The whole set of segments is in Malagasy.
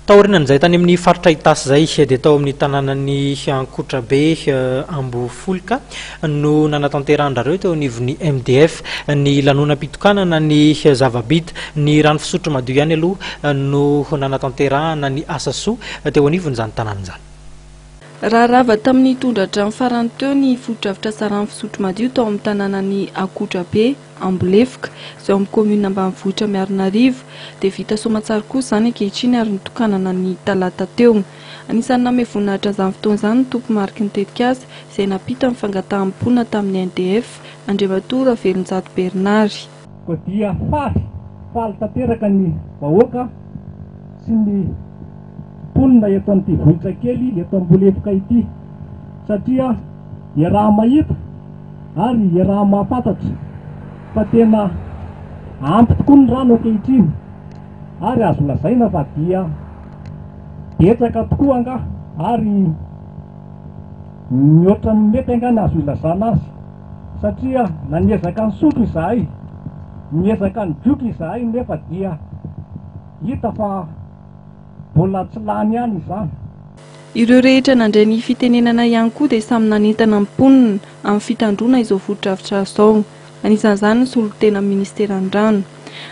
Taorian'izay tany amin'ny faritra Itasy izay dia tao amin'ny tanànan'i Ankotrabe Ambofolika no nanatanterahan-drareo teo anivon'ny MDF ny lanonam-pitokanana ny zava-bita. Ny rano fisotro madio ihany aloha no nanatanterahana ny asa soa teo anivon'izany tanàna izany. Raha rava tamin'ny tondra-drano farany teo ny fotodrafitrasa rano fisotro madio tao amin'ny tanànan'i Ankotrabe, Ambolefoka, izay ao amin'ny kaominina ambanivohitra Miarinarivo, dia vita soamantsara kosa izany ankehitriny ary notokanana ny talata teo. Anisan'ny namehy voninahitra an'izany fotoana izany ny tompo-mariky ny tetikasa, izay nampita ny fangatahan'ny mponina tamin'ny NDF, Andriamatoa Ravelonjato Bernard. Koa dia faly, faly tanteraka ny vahoaka sy ny mponina eto amin'ity vohitra kely eto Ambolefoka ity satria iaraha-mahita ary iaraha-mahafantatra fa tena ampy tokoa ny rano ankehitriny ary azo lazaina fa dia betsaka tokoa angaha ary mihoatra ny mety angaha ny azo ilazana azy satria na niezaka nisotro izahay, niezaka nigoka izahay nefa dia hita fa mbola tsy lany ihany izany. Ireo rehetra nandray ny fitenenana ihany koa dia samy nanentana ny mponina amin'ny fitandroana izao fotodrafitrasa izao. Anisan'izany ny solontenan'ny ministeran'ny rano.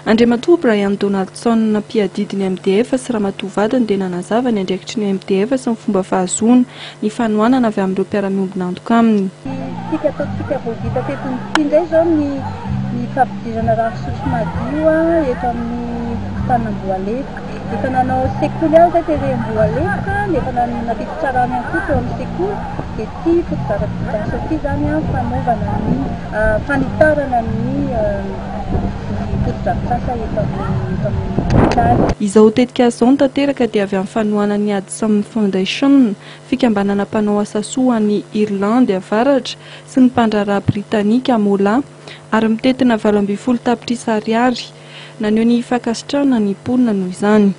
Andriamatoa Brian Donaldson mpiadidy ny MDF sy Ramatoa vadiny dia nanazava ny andraikitry ny MDF sy ny fomba fahazoana ny fanohanana avy amin'ireo mpiara-miombon'antoka aminy. Isika ataontsika vao vita teto ity indray izao ny ny fampidirana rano fisotro madio eto amin'ny fokontanin'Amboalefoka. Efa nanao sekoly ihany izay tery Amboalefoka, efa nampiditra rano ihany koa teo amin'ny sekoly. Dia ity fotodrafitrasa ity izany fanaovana ny fanitarana ny ny fotodrafitrasa eto amin'ny eto amin'ny fokontany. Izao tetikasa izao no tanteraka dia avy amin'ny fanohanan'ny Adsum Foundation, fikambanana mpanao asa soa any Irlandy Avaratra, sy ny mpandraharaha Britanika Mola, ary mitentina 18 tapitrisa ariary. Naneho ny fankasitrahana ny mponina noho izany.